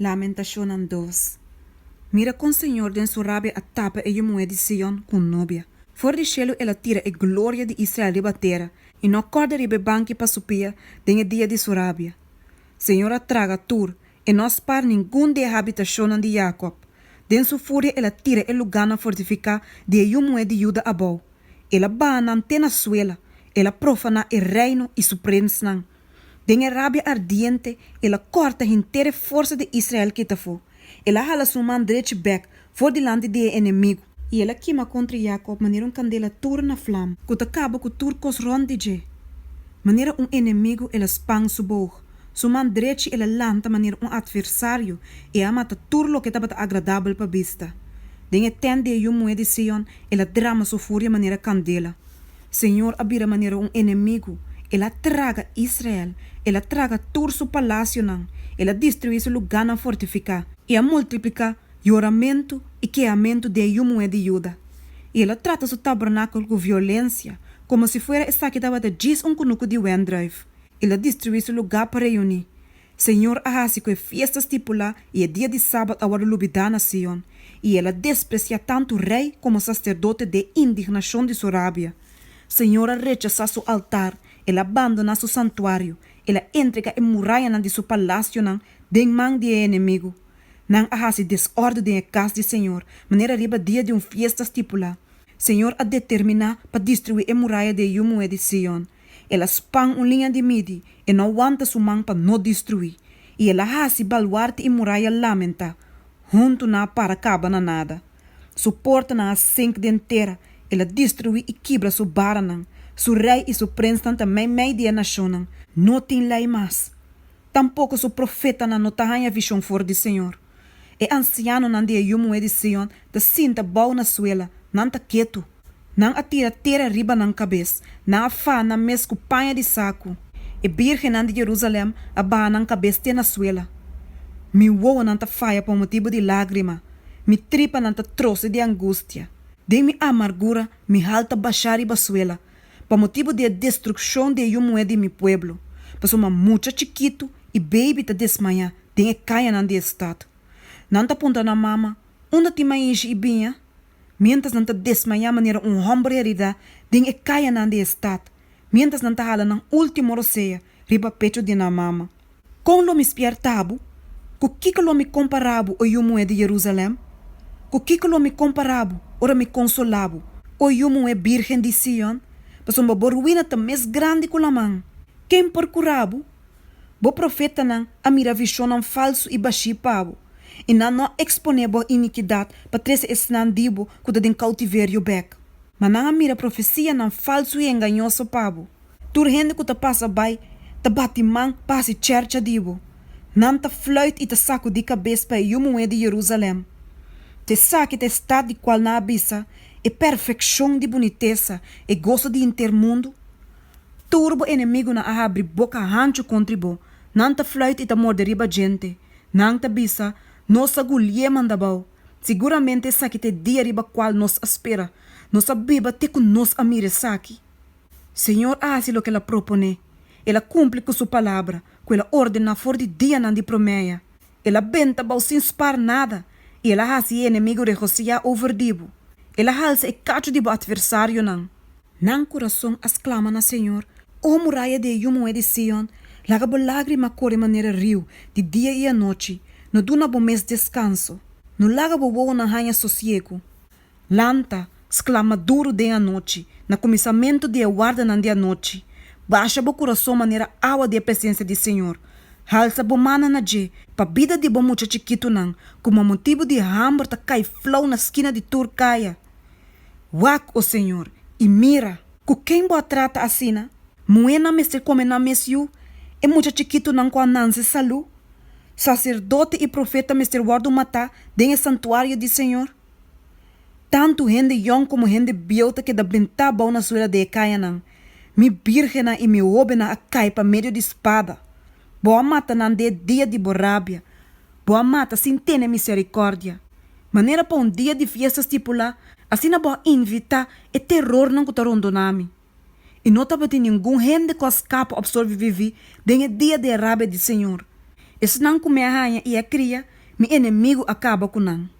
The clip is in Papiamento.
Lamentashonnan dos. Mira kon señor den su rabia a tapa e yu muhé di Sion ku un nubia. For di shelu el a tira e gloria di Israel riba tera i no a kòrda riba e banki pa su pia den e dia di su rabia. Señor a traga tur, e no a spar ningun di e habitashonnan di Yakòb. Den su furia el a tira e lugánan fortifiká di e yu muhé di Juda abou. El a baha nan te na suela, el a profaná e reino i su prensnan. Den e rabia ardiente, el a kòrta henter e forsa di Israel kita afó. El a hala su man drechi bèk for dilanti di e enemigu. I el a kima kontra Yakòb manera un kandela tur na flam. Ku ta kaba ku tur kos rònt di dje. Manera un enemigu el a span su boog. Su man drechi el a lanta manera un atversario i a mata tur loke tabata agradabel pa bista. Den e tènt di e yu muhé di Sion el a drama su furia manera kandela. Señor a bira manera un enemigu, el a traga Israel, el a traga tur su palasionan, el a destruí su lugánan fortifiká, i a multipliká yoramentu i kehamentu den e yu muhé di Juda. I el a trata su tabernakel ku violensia, komo si fuera esaki tabata djis un kunuku di wendrùif. El a destruí su lugá pa reuní. Señor a hasi ku e fiesta stipulá i e dia di sabat a wòrdu lubidá na Sion, i el a despresiá tantu rei komo saserdote den indignashon di su rabia. Señor a rechasá su altar, el a bandoná su santuario, el a entregá e murayanan di su palasionan den man di e enemigu. Nan a hasi desòrdu den e kas di Señor, manera riba dia di un fiesta stipulá. Señor a determiná pa destruí e muraya di e yu muhé di Sion. El a span un liña di midi, e no wanta su man pa no destruí, i el a hasi baluarte i muraya lamentá, huntu nan a para kaba na nada. Su portanan a sink den tera, el a destruí i kibra su baranan, su rei i su prensnan ta meimei di e nashonnan, no tin lei mas. Tampoko su profetanan no ta haña vishon for di señor. E ansianonan di e yu muhé di Sion ta sinta bou na suela, nan ta ketu. Nan a tira tera riba nan kabes, nan a faha nan mes ku paña di saku. E bírgennan di Jerusalèm a baha nan kabes te na suela. Mi wowonan ta faya pa motibu di lágrima, mi tripanan ta trose di angustia. Den mi amargura mi hal ta bashá riba suela, pa motibu di e destrukshon di e yu muhé di mi pueblo, pasobra mucha chikitu i beibi ta desmayá den e kayanan di e stat. Nan ta puntra nan mama, Unda tin maishi i biña? Miéntras nan ta desmayá manera un hòmber heridá den e kayanan di e stat, miéntras nan ta hala nan último rosea riba pechu di nan mama. Kon lo mi spièrta bo? Ku kiko lo mi kompará bo, o yu muhé di Jerusalèm? Ku kiko lo mi kompará bo ora mi konsolá bo, o yu muhé bírgen di Sion? Pasobra bo ruina ta mes grandi ku laman. Ken por kura bo? Bo profetanan a mira vishonnan falsu i bashí pa bo, i nan no a eksponé bo inikidat pa trese esnan di bo ku ta den koutiverio bèk. Ma nan a mira profesianan falsu i engañoso pa bo. Tur hende ku ta pasa bai ta bati man pa hasi chèrcha di bo. Nan ta flùit i ta sakudí kabes pa e yu muhé di Jerusalèm. Ta esaki ta e stat di kual nan a bisa, E perfekshon di bunitesa, e goso di henter mundu? Tur bo enemigunan a habri boka hanchu kontri bo, nan ta fluit i ta morde riba djente. Nan ta bisa, Nos a gulié manda bou. Siguramente esaki ta e dia riba kual nos a spera. Nos a biba te ku nos a mira esaki. Señor a hasi loke el a proponé. El a kumpli ku su palabra, ku el a ordená for di dianan di promea. El a benta bou sin spar nada, i el a hasi e enemigu regosihá over di bo. El a halsa e kachu di bo atversarionan. Nan kurason a sklama na Señor, O muraya di e yu muhé di Sion, laga bo lágrima kore manera riu di dia i anochi, no duna bo mes deskanso, no laga bo wowonan haña sosiegu. Lanta, sklama duru den anochi, na kuminsamentu di e wardanan di anochi. Basha bo kurason manera awa di e presensia di Señor. Halsa bo mannan na dje, pa bida di bo mucha chikitunan, ku pa motibu di hamber ta kai flou na skina di tur kaya. Wak, o Señor, i mira! Ku ken bo a trata asina? Muhénan mester kome nan mes yu, e mucha chikitunan ku a nanse salú? Saserdote i profeta mester wòrdu matá den e santuario di Señor? Tantu hende yòn komo hende bieu ta keda bentá bou na suela di e kayanan. Mi bírgennan i mi hóbennan a kai pa medio di spada. Bo a mata nan den e dia di bo rabia. Bo a mata sin tene miserikòrdia. Manera pa un dia di fiesta stipulá, asina bo a invitá e terornan ku ta rondoná mi. I no tabatin ningun hende ku a skapa òf sobreviví den e dia di e rabia di señor. Esnan ku mi a haña i a kria, mi enemigu a kaba ku nan.